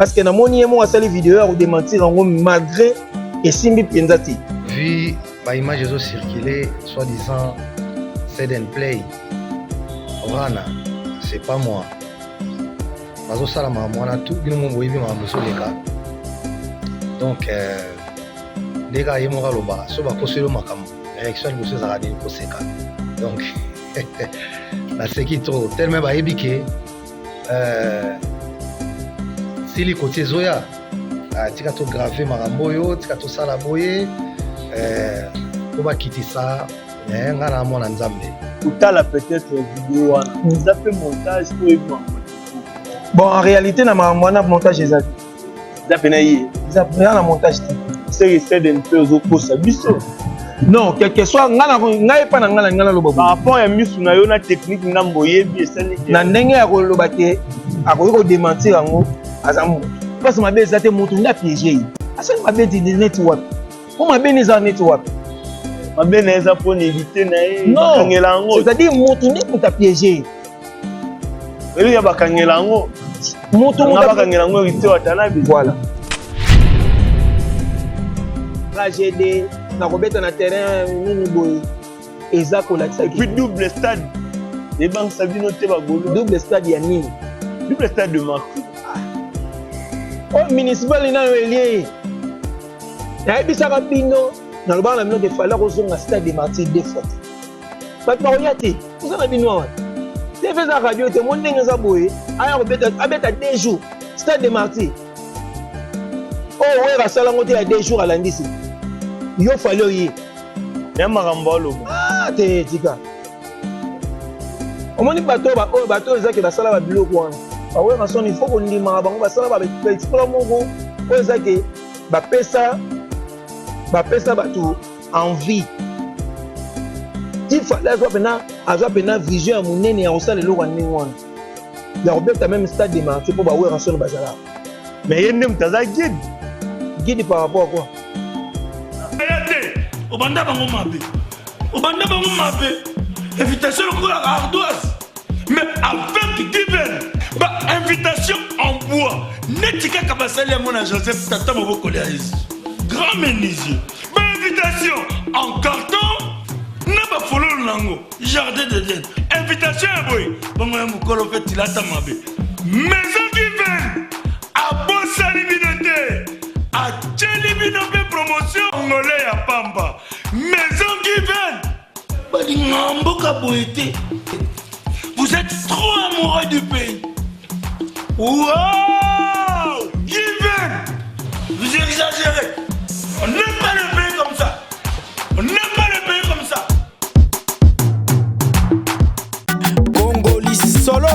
Parce que namoni ye moko asali video ya kodementir yango malgré esimbi mpenza te. Vu ba image ezo circuler soit disant said and play wana c'est pas moi bazosala makambo wana tout bino mo boyebi makambo ezoleka donc euh, nde kaka ye moko alobaka so bakoseli yo makambo réaction ya liboso ezalaka nini koseka donc naseki trop tellement bayebi ke euh, sili koti ezoya ah, tika tograve makambo oyo tika tosala boye euh, po bakitisa eh, ngai na mwana nzambe kotala peut-être video wana eza mpe montage po oyebi bon en réalité na makambo wana montage eza te eza mpena ye eza mpena na montage te seke cdnp mpe ozokosa biso non quelque soit ngai epa na ngai na ngai naloba par rapport ya misu na yo na technique ndambo oyebi esali na ndenge ya koloba ke akoki kodementir yango aza motu place mabe eza te motu nde apiege ye asali mabe neti wapi mpo mabe ne eza neti wapi mabe na ye eza mpo na évite na ye bakangela yango c'est-à-dire motu nde moto apiege ye eloko ya bakangela yango moto bakangela yango héritier watanabe voilà tragédie nakobeta na terrain nini boye eza kolakisa puis double stade ebangisa bino te bagolo double stade ya nini double stade de martyr ah. oyo municipal nayo elie ye nayebisaka bino nalobaka na bino ke fali akozonga stade de martyr deux fois bato bakoya te oza na bino awa tv eza radio te mo ndenge eza boye aya kobeta abeta deux jours stade de martyr oyo oh, wera asala yango te ya deux jours alandisi yo fali oye ya makambo aloba ah, te tika omoni bato oyo bato oyo ezake basala babiloko wana bawera soni il faut kondimaka bango basala baexploit moko oyo ezake bapesa bapesa bato envie ti fale azwa mpena azwa mpena vision ya monene ya kosala eloko ya ndenge wana ya kobeta meme stade de martyr mpo bawerrason bazalaka mais ye nde moto aza guide guide par rapport à quoi aya te obanda bango mabe obanda bango mabe invitation lokola ardoise mais avec given ba invitation en bois neti kaka basali yango na joseph tata mobokoli ya yesu grand menuisier ba invitation en carton na bafololo na yango jardin d'eden invitation ya boye bongo ya mokolo mpe tilata mabe maison given abosani bino te atyeli bino mpe promotion ngole ya pamba maison given balingaka mboka boye te vous êtes trop amoureux du pays wow given vous exagérez on n'aime pas le pays comme ça on n'aime pas le pays comme ça Congoli solo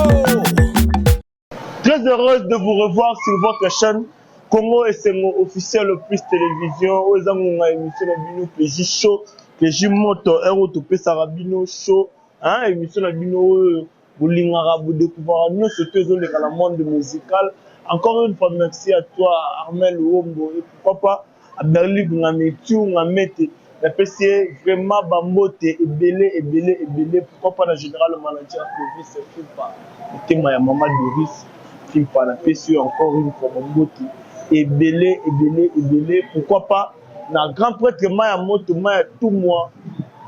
Très heureuse de vous revoir sur votre chaîne Congo Esengo officiel plus télévision oyo eza ngonga émission na bino PJ show PJ moto heure oyo topesaka bino show hein, émission na bino oyo bolingaka bodécouvraka nyonso to ezoleka na monde musical encore une fois merci à toi Armel Wombo et pourquoi pas Berli Ngametu Ngamete napesi ye vraiment bambote ebele ebele ebele pourquoi pas na général manager Clovis Fimpa motema ya mama Doris Fimpa napesi yo encore une fois bambote ebele ebele ebele pourquoi pas na grand prêtre Maya Moto Maya tout moi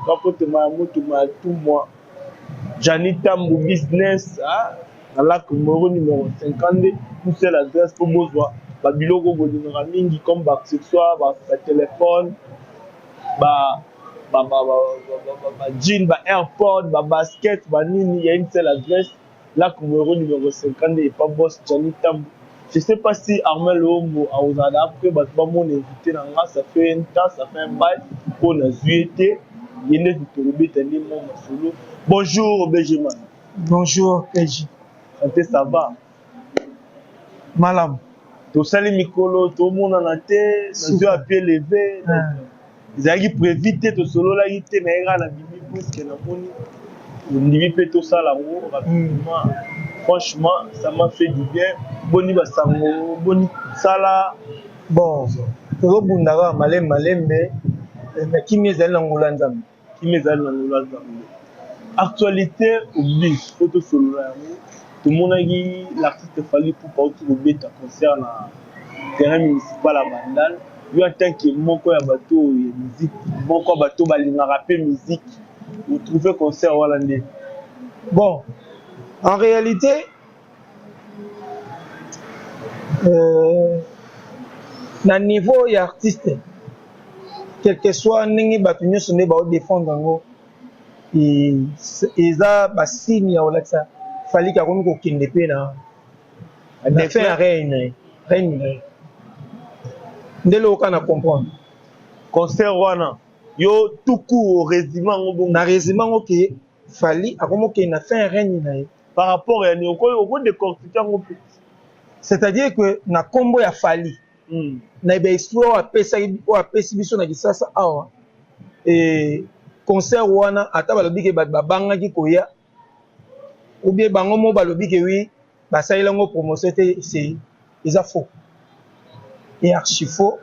grand prêtre Maya Moto Maya tout moi Gianni Tambu business ah, na lac Moro numéro 52 une seule adresse mpo bozwa babiloko bolingaka mingi comme ba accessoires ba, ba téléphone ba ba ba ba ba ba, ba jean ba airpod ba basket ba nini ya une seule adresse lac Moro numéro 52 epa boss Gianni Tambu je sais pas si Armel Ombo akozala après bato bamona invité na nga ça fait un temps ça fait un bail mpo nazwi ye te ye nde tolobeta nde mwa masolo bonjour BG Man bonjour PG santé ça va malamu tosali mikolo tomonana te nazwi ya pied levé ezalaki prévu te tosololaki te na ye kaka na bimi puisque namoni ondimi mpe tosala yango rapidement franchement ça m'a fait du bien boni basango boni sala bon tozobunda kaka malembe malembe mais kimia ezali na ngolu ya nzambe kimia ezali na ngolu ya nzambe. Actualité oblige, faut tosolola yango. Tomonaki l'artiste Fally Ipupa auti kobeta concert na terrain municipal ya Bandal. Yo en tant que moko ya bato oyo ya musique, moko ya bato balingaka mpe musique, otrouve concert wana nde? Bon, en réalité, na niveau ya artiste, quel que soit ndenge bato nyonso nde baodéfendre yango, eza basigne ya kolakisa Fally akomi kokende mpe na fin ya règne na ye nde lokoka na comprendre. Concert wana, yo tout court, résumé yango bongo? Na résumé yango ke Fally akomi kokende na fin ya règne na ye. Par rapport ya nini? Okodécortiquer yango mpe. C'est-à-dire que na nkombo ya Fally, na baexploit oyo apesaki, oyo apesi biso na Kisasa awa, e concert wana, ata balobi ke bato babangaki koya ou bien bango mo balobi ke oui, basaleli yango promotion te, c'est eza faux et archi faux.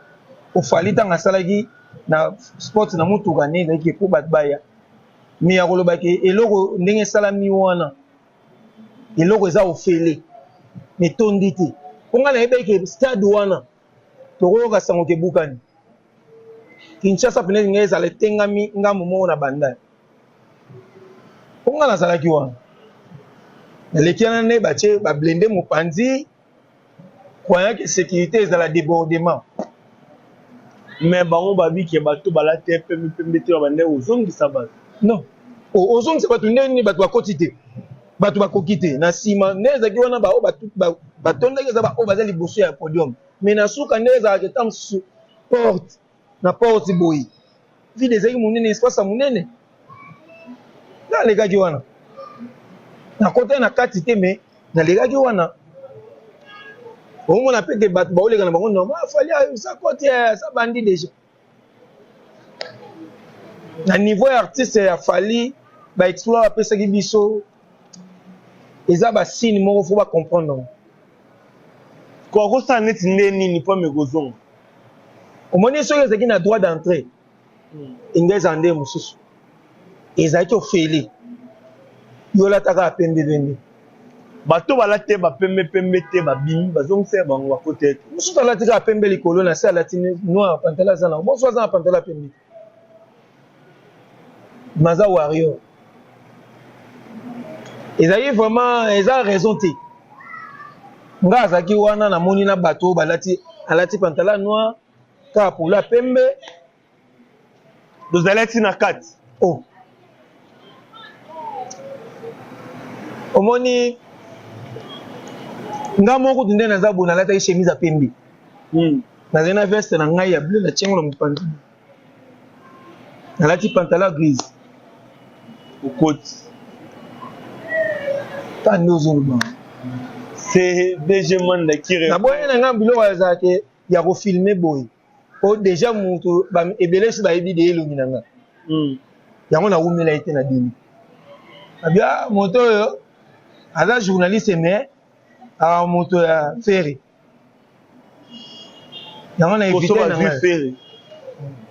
Fally, ntango asalaki na sport na motuka nde ezalaki mpo bato baya, mais ya koloba ke eloko ndenge esalami wana, eloko eza ofele, etondi te, mpo ngai nayebaki ke stade wana tokoyoka sango ke ebukani. Kinshasa pene ngai ezala etengami ngambo moko na Bandal, mpo ngai nazalaki wana, naleki wana nde batie bablindés mopanzi, croyant que sécurité ezala débordement. Mais bango babike bato balati pembe pembe te, babande ozongisa bato. Non, ozongisa bato nde nini? Bato bakoti te, bato bakoki te. Na nsima nde ezalaki wana, baoyo batondaki eza baoyo baza liboso ya podium, mais na suka nde ezalaka eta mosusu porte na porte boye vide, ezalaki monene, espace ya monene. Nga alekaki wana, nakota na kati te, mais nalekaki wana, omona mpe ke bato baoleka na bango normal. Fally asa koti, asa bandi déjà. Na niveau ya artiste ya Fally, baexploit bapesaki biso eza basigne moko, faut bacomprendre yango. Akosala neti nde nini mpo ame kozonga? Omoni, soki ezalaki na droit d'entrée, enga ezala nde mosusu, ezalaki ofele, yo olataka ya pembe pembe. Bato balati te bapembe pembe te, babimi, bazongisa bango, bakota ete. Mosusu alati kaka pembe likolo, na se alati noir, pantalon aza nango. Mosusu aza na pantalon ya pembe, maza warrior. Ezalaki vraiment, eza raison te. Nga azalaki wana, namoni na bato oyo balati, alati pantalon noir, kaka polo ya pembe. Tozalaki na kati. Oh, omoni, nga moko kutu nde naza boye, nalataki chemise ya pembe, nazali na veste na ngai ya bleu, na tiengo na mopanzi, nalati pantalon grise. Okoti. Ta nde ozoloba. C'est DG Manda qui Naboyi na ngai biloko ezalaka ya kofilmer boye, po déjà moto ebele so bayebi de elongi na nga. Yango nawumela ye te na deni abia moto oyo aza journaliste, mais aka moto ya Ferre, yango na évite na ngai. Ferre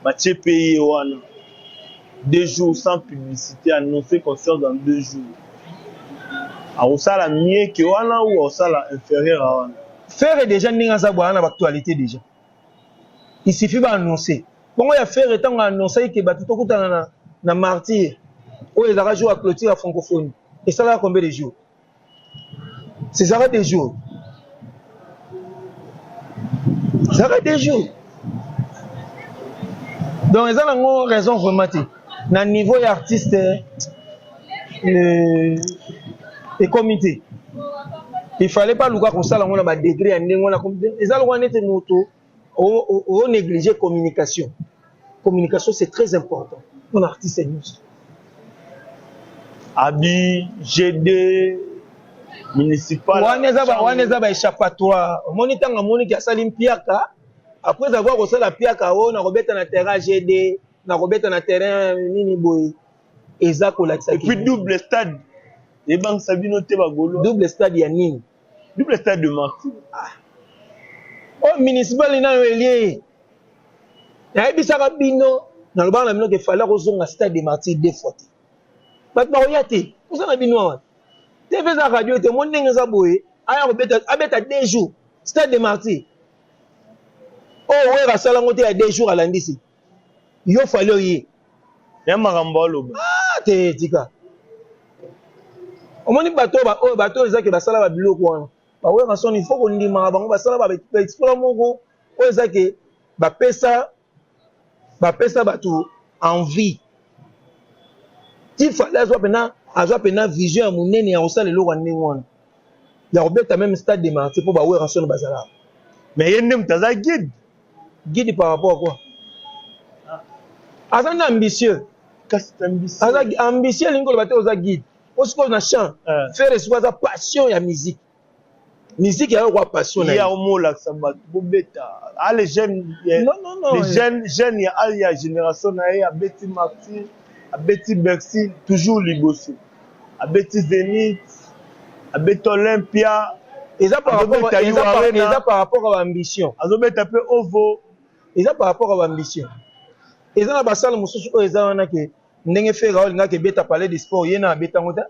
batie pe ye wana 2 jours sans publicité, annoncé concert dans 2 jours. Akosala mieux ke wana ou akosala inférieur à wana? Ferre déjà, ndenge aza boye, na baactualité déjà, il suffit baannonce bongo ya Ferre. Ntango annonce ke bato tokutana na Martyr, oyo ezalaka jour ya clôture ya Francophonie, esalaka combien de jours? Ezalaka 2 jours, ezalaka 2 jours. Donc eza nango raison vraiment te. Na niveau ya artiste, ekomi te, il fallait pas luka kosala yango na badegré ya ndenge wana. Eza lokola neti moto onéglige communication. Communication, c'est très important mpona artiste nyonso. Abi GD municipal. Wana eza baéchappatoire. Omoni, ntango amoniki asali mpiaka, après avoir kosala mpiaka oyo na kobeta na terrain GD, na kobeta na terrain nini boye, eza kolakisa. Et puis double stade ebangisa bino te, bagolo? Double stade ya nini? Double stade de Martyr. Ah. Oyo municipal nayo elie, nayebisaka bino, nalobaka na bino ke Fally akozonga stade de Martyr deux fois te. Bato bakoya te, oza na bino awa. TV eza radio te, omoni ndenge eza boye, aya kobeta, abeta 2 jours Stade de Martyr. Oyo Wera asala yango te ya 2 jours alandisi. Yo Fally oye. Ya makambo aloba. Ah te, tika. Omoni bato oyo, bato oyo ezaki basala ba biloko wana. Ba Werrason, il faut kondimaka bango basala ba exploit moko oyo eza ke bapesa bato envie. Ti Fally azwa pena vision ya monene ya kosala eloko ya ndenge wana, ya kobeta même Stade de Martyr, mpo ba Werrason bazalaka. Mais ye nde moto aza guide. Guide par rapport à quoi? Aza nde ambitieux. Kasi ambitieux. Aza ambitieux, elingi koloba te oza guide. Po sikoyo na chant, Ferre sikoyo aza passion ya musique, musique yayo kwa passion na ye. Omolakisa bato bobeta a les jeunes. Non, non, non. Les jeunes ya génération na ye, abeti Martyr, abeti Bercy, toujours liboso, abeti Zénith, abeti Olympia. Eza par rapport à baambition. Azobeta mpe ovo. Eza par rapport à baambition. Eza na basale mosusu oyo eza wana ke ndenge Ferre oyo alingaki ebeta Palais de Sport, ye na abetango te.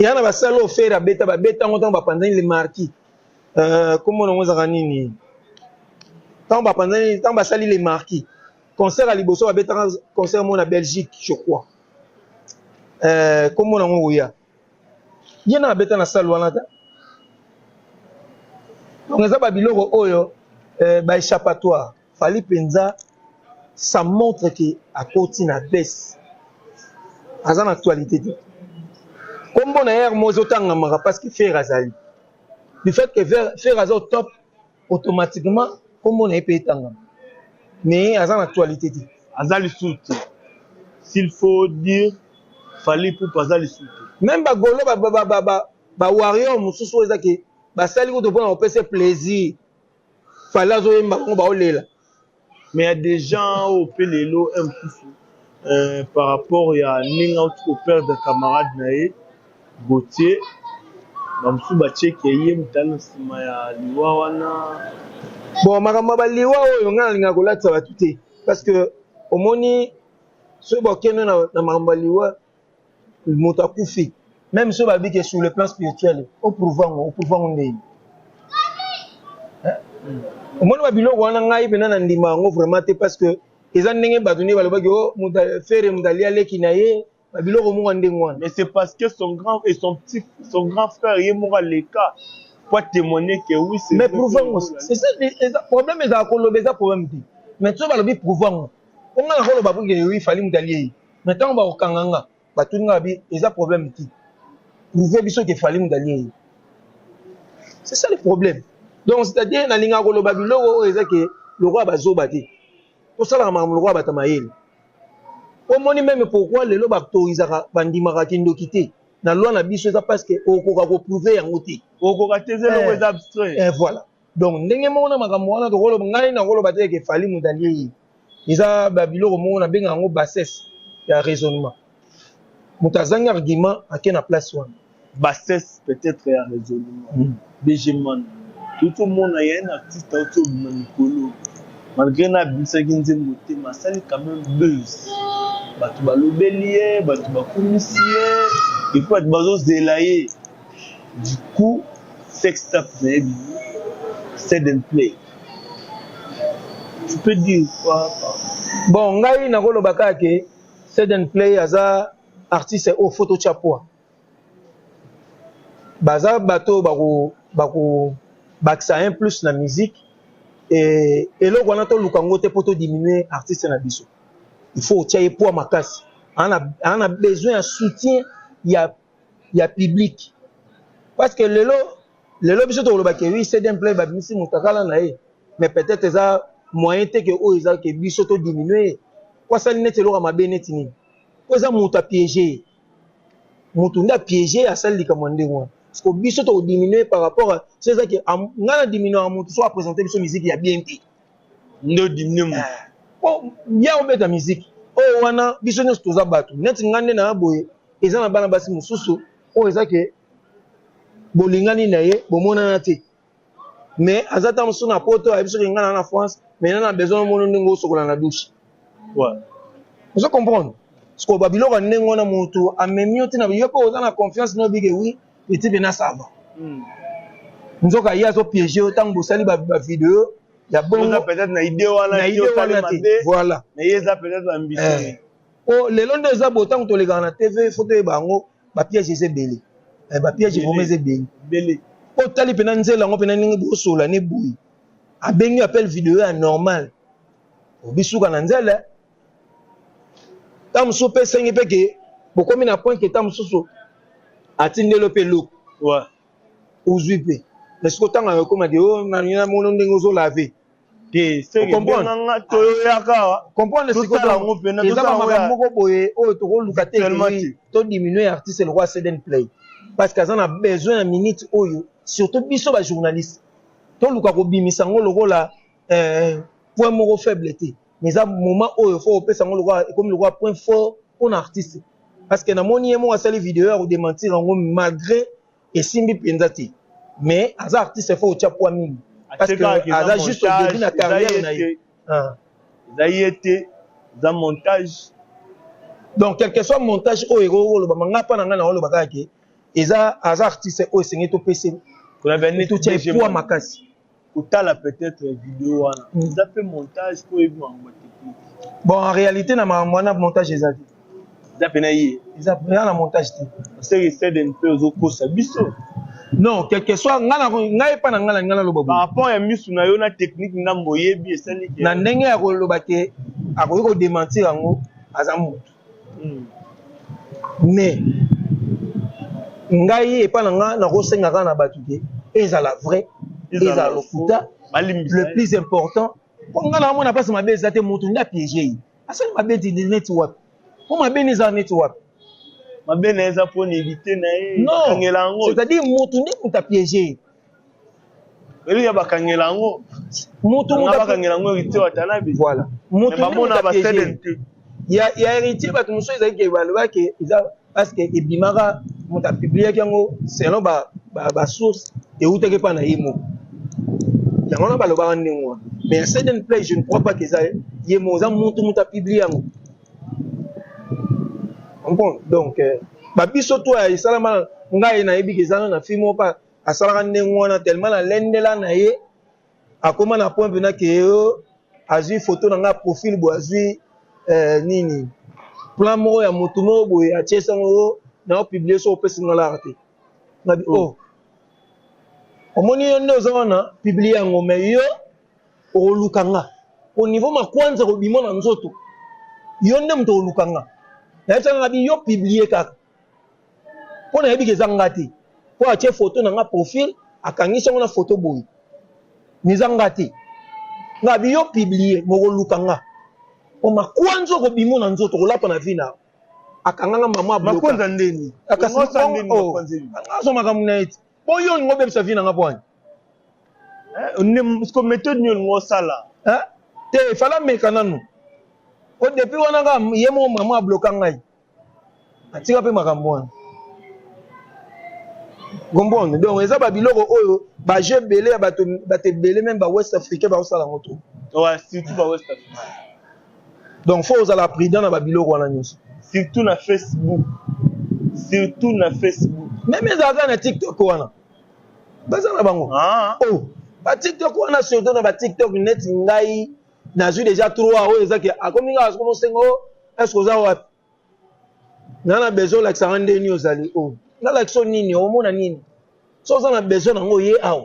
Eya na basale oyo Ferre abeta, babetango ntango bapanzani le marquis. Kombo nango ezalaka nini? Ntango bapanzani, ntango basali le marquis, concert ya liboso babetaka concert moko na Belgique, je crois. Kombo nango oya, ye na abeta na salle wana te. Donc eza babiloko oyo baéchappatoire. Fally mpenza, ça montre ke akoti na baisse, aza na actualité te. Kombo na ye mo ezotangamaka parce que Ferre azali. Du fait que Ferre aza au top, automatiquement kombo na ye mpe etangama, mais aza na actualité te. Aza lisusu te. S'il faut dire, Fally Ipupa aza lisusu te. Même bagolo, bawarrior mosusu oyo eza ke basali kutu mpona kopesa plaisir, Fally azoyemba, bango baolela. Mais ya des gens oyo mpe lelo un mosusu par rapport ya ndenge auti koperdre camarade na ye Gautier, bamosusu batieke ye moto ali na nsima ya liwa wana. Bon, makambo ya baliwa oyo, ngai nalingaka kolatisa bato te, parce que omoni, soki bakende na makambo ya liwa, moto akufi, même soki babiki sur le plan spirituel, oprouve yango, oprouve yango ndeni? Omoni babiloko wana, ngai mpena na ndima yango vraiment te, parce que eza ndenge bato nde balobaki o Ferre moto alia leki na ye, babiloko moko ya ndenge wana. Mais c'est parce que son grand et son petit, son grand frère ye moko aleka po témoigner que oui, c'est Mais prouve yango, c'est ça eza problème. Ezala koloba eza problème te, mais soki balobi prouve yango, po ngai nakoloba po ke oui, Fally moto alie ye, mais ntango bakokanga nga, batuni nga, babi eza problème te, prouve biso ke Fally moto alie ye. C'est ça le problème. Donc c'est-à-dire nalingaka koloba biloko oyo eza ke lokola bazoba te, tosalaka makambo lokola bato ya mayele. Omoni, même pourquoi lelo baautorisaka, bandimaka kindoki te na loi na biso, eza parce que okoka koprouve yango te. Okoka te, eza eloko eza abstrait. Voilà. Donc ndenge moko na makambo wana, tokoloba, ngai nakoloba te ke Fally moto alie ye. Eza babiloko moko nabenga yango bassesse ya raisonnement. Moto azangi argument, ake na place wana. Bassesse peut-être ya raisonnement. BG Man, tozomona ya un artiste auti obima mikolo, malgré na abimisaki nzembo te, mais asali quand même buzz, bato balobeli ye, bato bakumisi ye, et puis bato bazozela ye. Du coup sextape na ye bimi, Set and Play. Tu peux dire quoi? Bon, ngai nakoloba kaka ke Set and Play aza artiste oyo faut totya poids. Baza bato oyo bako bakisa un plus na musique. E eloko wana toluka yango te mpo todiminue artiste na biso. Il faut otia ye poids makasi. Aza na besoin ya soutien ya public, parce que lelo lelo biso tokoloba ke oui, CDM Play babimisi moto akala na ye, mais peut-être eza moyen te ke oyo eza ke biso todiminue ye po asali neti eloko ya mabe neti nini, po eza moto apiége ye, moto nde apiége, asali likambo ya ndenge wana. Parce que biso tokodiminue par rapport à so eza ke ngai na diminuaka moto so apresente biso musique ya bien te. Nde odiminue moto. Po bien obeta musique oyo wana, biso nyonso toza bato. Neti ngai nde na boye, eza na bana basi mosusu oyo eza ke bolingani na ye, bomonana te, mais aza ta mosusu na poto, ayebi soki ngai na na France, mais na besoin omona ndenge osokola na douche. Ozo comprendre? Sikoyo ba biloko ya ndenge wana mutu amemi yo ti na yo pe oza na confiance na yo bike oui petit pena ça va. Nzoka ye azo piéger yo tango bosali ba ba video ya bongo. Oza peut-être na idée wana na idée wana te. Voilà. Mais ye eza peut-être ambition. Eh. Po lelo nde eza bo tango tolekaka na TV faut toyeba yango ba piège eza ebele. Eh, ba piège vraiment eza ebele. Ebele. Po otali pena nzela yango pena ndenge bosola ne boye. Abengi appel video ya normal. Obisuka na nzela. Ntango mosusu mpe esengi mpe ke bokomi na point ke ntango mosusu atindeli yo mpe eloko. Ouais. Ozwi mpe. Mais sikoyo ntango ekoma ke oh, namono ndenge ozolave. Te, seke Comprendre? benga nga toyoyaka awa. Comprendre sikoyo Tosala yango mpena, eza tosala yango makambo ya- moko boye oyo tokoluka te Tellement ke te. to diminuer artiste lokola Ceden Play parce que aza na besoin ya minute oyo surtout biso ba journaliste toluka kobimisa yango lokola eh, point moko faible te mais eza moment oyo faut kopesa yango lokola ekomi lokola point fort mpona artiste parce que namoni ye moko asali video ya kodementir yango malgré esimbi mpenza te mais aza artiste faut otya poids mingi parce que aza juste au début na carrière na ye. Ah. Eza ye te, eza montage. Donc quel que soit montage oyo ekoki kolobama, ngai mpa na ngai naoloba kaka ke eza aza artiste oyo esengeli topesa totya ye poids makasi. Kotala peut-être video wana eza mpe montage mpo oyebi makambo ya technique. Bon, en réalité na makambo wana montage eza te. Eza mpe na ye. Eza eza na montage te. Seke CDNP ozokosa biso. Non, quel que soit ngai na ngai epa na ngai na ngai naloba boye. Par rapport ya misu na yo na technique ndambo oyebi esali ke na ndenge ya koloba ke akoki ko dementir yango aza mutu. Mais ngai epa na ngai nakosenga kaka na bato ke ezala vrai ezala lokuta, le plus important po ngai naomona place mabe eza te, mutu nde apiege ye asali mabe neti wapi po mabe nde ezala neti wapi mabe na ye eza mpo na éviter na ye non bakangela yango c'est-à-dire mutu nde mutu apiege ye oyebi ya bakangela yango mutu mutu bakangela yango héritier Watanabe voilà mutu nde bamona mutu ba apiege ye CDNT ya ya héritier bato mosusu ezalaki ke balobaki eza parce que ebimaka moto apubliaki yango selon ba ba, ba source eutaki epa na ye moko yango wana balobaka ndenge wana mais ya Ceden Play je ne crois pas que eza ye moko eza mutu moto apublie yango comprendre donc euh, ba biso to ya esalama ngai nayebi ke eza na film moko pa asalaka ndenge wana tellement nalendela na ye akoma na point mpena ke yo azwi photo na ngai profil boye azwi eh, nini plan moko ya motu moko boye atie sango na opublie so opesi nga lara te ngabi oh. oh omoni yo nde oza wana publie yango mais yo okoluka nga au niveau makwanza kobima na nzoto yo nde moto okoluka nga nayebisaka ngabi yo publie kaka mpo nayebi ke eza nga te mpo atie photo na nga profil akangisi yango na photo boye mais eza nga te nga bi yo publie mokoluka nga mpo makwanza okobima na nzoto kolapa na vie na akanga nga mama makwanza ndeni azwa makambo na ye te mpo yo olingi obebisa vie na nga mpo ani eh, méthode nini olingi osala te efala ameka nanu po depuis wana kaka ye moko mama abloka ngai atika mpe makambo wana comprendre donc eza ba biloko oyo ba jeu ebele ya bato bato ebele meme ba west africain bakosala yango trop ouais, surtout ba west africain donc faut ozala prudent na ba biloko wana nyonso surtout na facebook surtout na facebook meme ezalaka na tiktok wana baza na bango ah. oh ba tiktok wana surtout na ba tiktok neti ngai nazwi déjà 3 oyo eza ke akomi ngai akomi osenga o est ce que oza wapi nga na besoin olakisa nga ndenge nini ozali o oh. nalakisa nini omona nini so oza na besoin nango oye awa.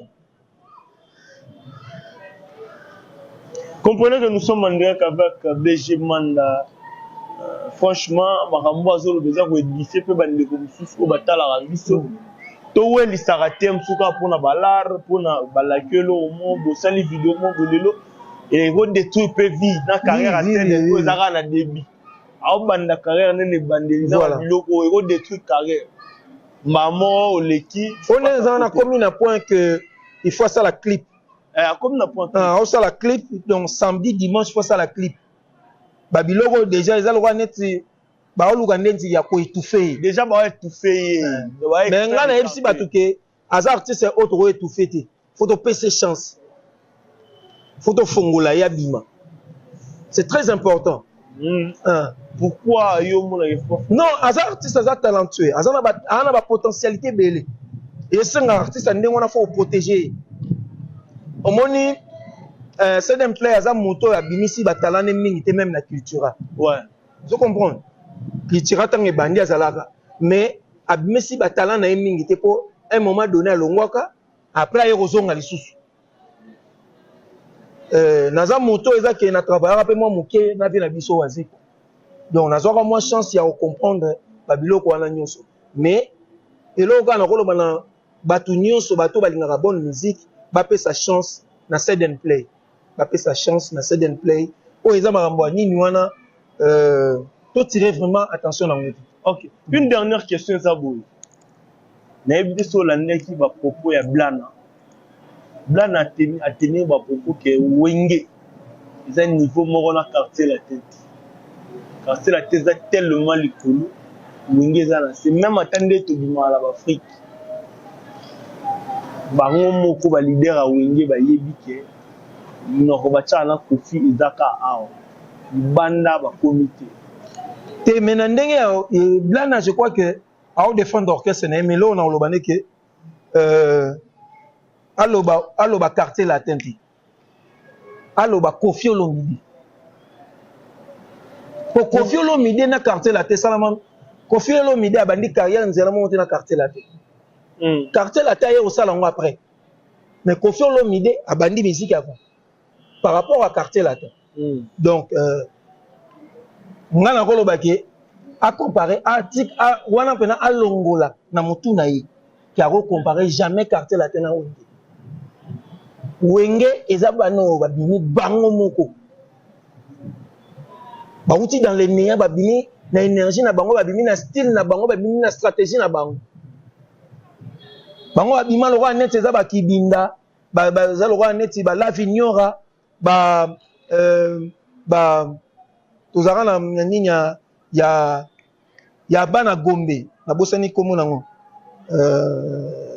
Comprenez que nous sommes en direct avec euh, BG Manda. Euh, franchement, makambo azoloba eza koedifie mpe bandeko mosusu oyo batalaka biso towelisaka te mosusu kaka mpona balare mpona balaki eloko mo bosali video moko lelo ekodétruire mpe vie na carrière ya sene oyo eza kaka na début aobanda carrière nene ebandeli na biloko oyo ekodétruire carrière mbala moko oleki po nde eza wana akomi na point que il faut asala clip eh, akomi na point ah, osala clip donc samedi dimanche faut asala clip babiloko oyo déjà eza lokola neti baoluka nde ya koétouffe ye déjà baoétouffe ye eh. mais ngai nayebisi bato ke aza artiste oyo tokoétouffe te faut topesa chance faut tofongola ye abima c'est très important. Ah. Pourquoi yo omonaka fo? Non, aza artiste, aza talentueux, aza na bapotentialité ebele. Esengaka artiste ya ndenge wana, faut oprotéger ye. Omoni, CDM Play aza moto oyo abimisi batalent ne mingi te, même na Cultura. Ozo comprendre? Cultura, ntango ebandi, azalaka, mais abimisi batalent na ye mingi te, mpo un moment donné alongwaka, après aye kozonga lisusu. Naza moto oyo eza ke na travaillaka mpe mwa moke na vie na biso Wazeko, donc nazwaka mwa chance ya kocomprendre babiloko wana nyonso. Mais eloko kaka nakoloba na bato nyonso, bato balingaka bonne musique, bapesa chance na Seden Play, bapesa chance na Seden Play. Oyo eza makambo ya nini wana, totire vraiment attention nango te. Ok, une dernière question eza boye: nayebi te so olandaki bapropos ya Blana. Blana atenir bapropos ke Wenge eza niveau moko na Quartier Latin te. Quartier Latin eza tellement likolo, Wenge eza na se. Même ata nde tobimaka na baAfrique, bango moko baleader ya Wenge bayebi ke monoko batiaka na Kofi eza ka awa, libanda bakomi te. Te, mais na ndenge ya Blana, je crois que aodéfendre orchestre na ye, mais loo na koloba ndeke aloba Quartier Latin te, aloba Kofi Olomide, po Kofi Olomide na Quartier Latin esalama. Kofi Olomide abandi carrière nzela moko te na Quartier Latin. Quartier Latin aye kosala yango après, mais Kofi Olomide abandi musique avant par rapport à Quartier Latin. Donc nga nakoloba ke acompare wana mpena, alongola na motu na ye ke akocompare jamais Quartier Latin na Wenge. Wenge eza bana oyo babimi bango moko, bauti dans le néant, babimi na énergie na bango, babimi na style na bango, babimi na stratégie na bango. Bango babima lokola neti eza bakibinda, baza lokola neti balavignora, ba, ba tozalaka na nini ya bana Gombe, nabosani nkombo nango,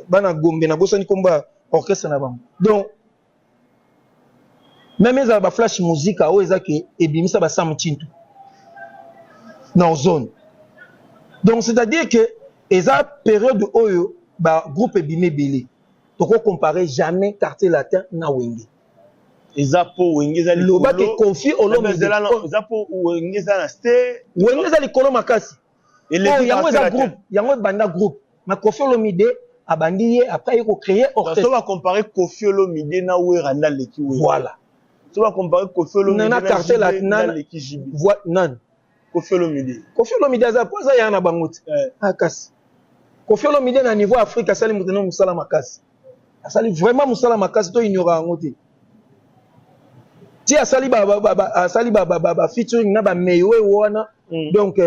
bana Gombe, nabosani nkombo ya orchestre na bango. Donc même ezala baflash Musica oyo eza ke ebimisa basamu Tshintu na zone. Donc c'est-à-dire que eza période oyo bagroupe ebimi ebele, tokocompare jamais Quartier Latin na Wenge. Eza mpo Wenge eza Lobaki Kofi Olomide. Eza mpo Wenge eza na se. Wenge eza likolo makasi. Yango eza groupe, yango ebanda groupe, mais Kofi Olomide abandi ye, après aye kocréer orchestre. So bacompare Kofi Olomide na Wera, nde aleki Wera. Voilà. So bacompare Kofi Olomide na Quartier Latin, aleki JB. Nani? Kofi Olomide. Kofi Olomide aza po aza ya na bango te. Ah, kasi Kofi Olomide na niveau Afrique asali moto na mosala makasi, asali vraiment mosala makasi, to ignora yango te. Ti asali asali ba featuring na bamewe wana. Donc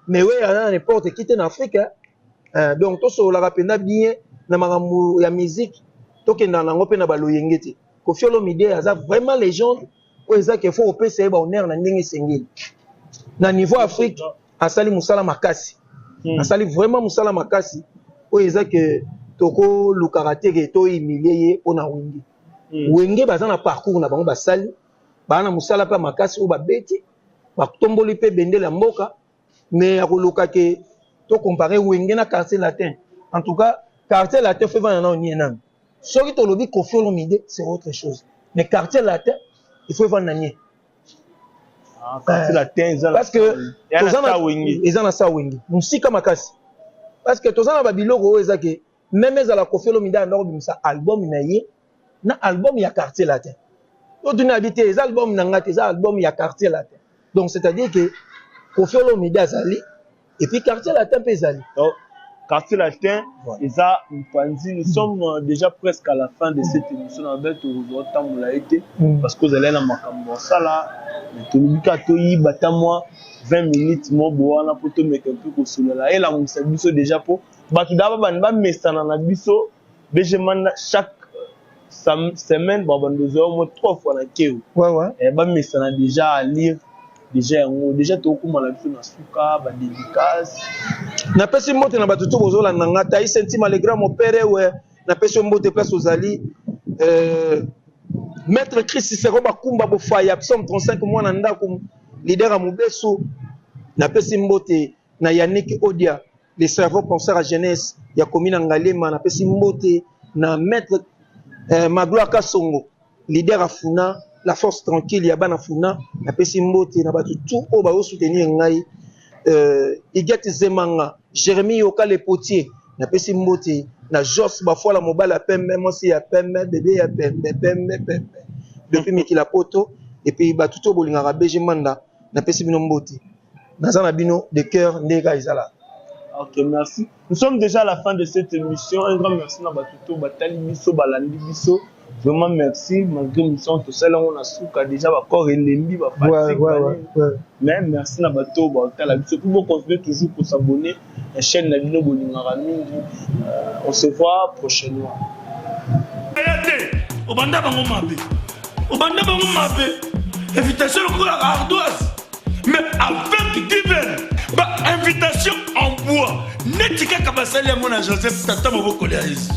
mewe aza na n'importe qui te na Afrique. Donc tosololaka mpenza bien na makambo ya musique, tokendaka nango mpe na baloyenge te. Kofi Olomide aza vraiment légende oyo eza ke faut kopesa ye bahonneur na ndenge esengeli. Na niveau Afrique asali mosala makasi, asali vraiment mosala makasi oyo eza ke tokolukaka te ke tohumilie ye mpona Wenge. Wenge baza na parcours na bango, basali, baa na mosala mpe makasi oyo babeti, batomboli mpe bendele ya mboka. Mais ya koluka ke tocompare Wenge na Quartier Latin, en tout cas Quartier Latin faut evanda nao nie nanu. Soki tolobi Kofi Olomide, c'est autre chose, mais Quartier Latin, il faut evanda nie. Ah, Quartier Latin eza parce que toza na Wenge. Eza na sa Wenge mosika makasi, parce que toza na babiloko oyo eza ke même ezala Kofi Olomide anda kobimisa album na ye na album ya Quartier Latin, totuni abi te, eza album na nga te, eza album ya Quartier Latin. Donc c'est à dire que Kofi Olomide azali et puis Quartier Latin mpe ezali. Donc Quartier Latin eza mopanzi. Nous sommes déjà presque à la fin de cette émission na babe. Tokozwa otambola ye te parce que ozali na makambo osala, mais tolobi kaka toyiba ata mwa 20 minutes mo bo wana mpo tomeka mpe kosolola, elamwisa biso déjà, mpo bato daa babandi bamesana na biso. BG Manda, chaque semaine babandi ozwa mo trois fois na keo. Bamesana déjà à lire déjà yango. Déjà tokóma na biso na suka, badédicace. Napesi mbote na bato to bozolanda nga. Tai Sentima, le grand mopere we, napesi yo mbote place ozali. Maître Chris Cicero Bakumba Bofaya, psaume 35, mwana ndako. leader ya mobesu. Napesi mbote na Yannick Odia, le cerveau penseur ya jeunesse ya commune ya Ngaliema. Napesi mbote na maître Magloire Kasongo, leader ya Funa, la force tranquille ya bana Funa. Napesi mbote na bato tout oyo bazosoutenir ngai, Iget Zemanga, Jérémy Yoka le potier. Napesi mbote na Jos Bafola, mobali ya pembe, mwasi ya pembe, bebe ya pembe, pembe pembe depuis mikila poto. Et puis bato to bolingaka BG Manda, napesi bino mbote, naza na bino de cœur nde kaka ezala. Ok, merci. Nous sommes déjà à la fin de cette émission. Un grand merci na bato to batali biso, balandi biso. Vraiment merci. Malgré mission, tout ça, là, on a souka déjà, ba corps elembi, ba fatigue. Mais merci na bato batala biso. Puis bon, continuer toujours pour s'abonner la chaîne na bino bolingaka mingi. On se voit prochainement. Aya te, obanda bango mabe, obanda bango mabe, invitation lokola ardoise, mais avec given ba invitation en bois neti kaka basali yango na Joseph, tata mobokoli ya Yesu,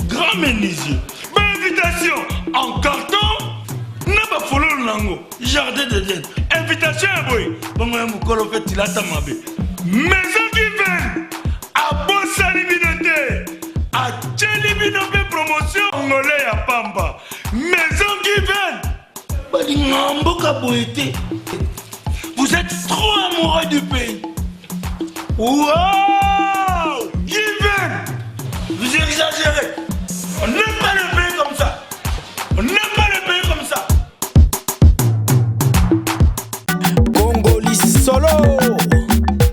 grand menuisier, ba invitation en carton na bafololo nango, jardin d'Eden, invitation ya boye bongo ya mokolo mpe tilata mabe. Maison Given abosani bino te, atieli bino mpe promotion ngole ya pamba. Maison Given balinga mboka boye te. Vous êtes trop amoureux du pays. Wow!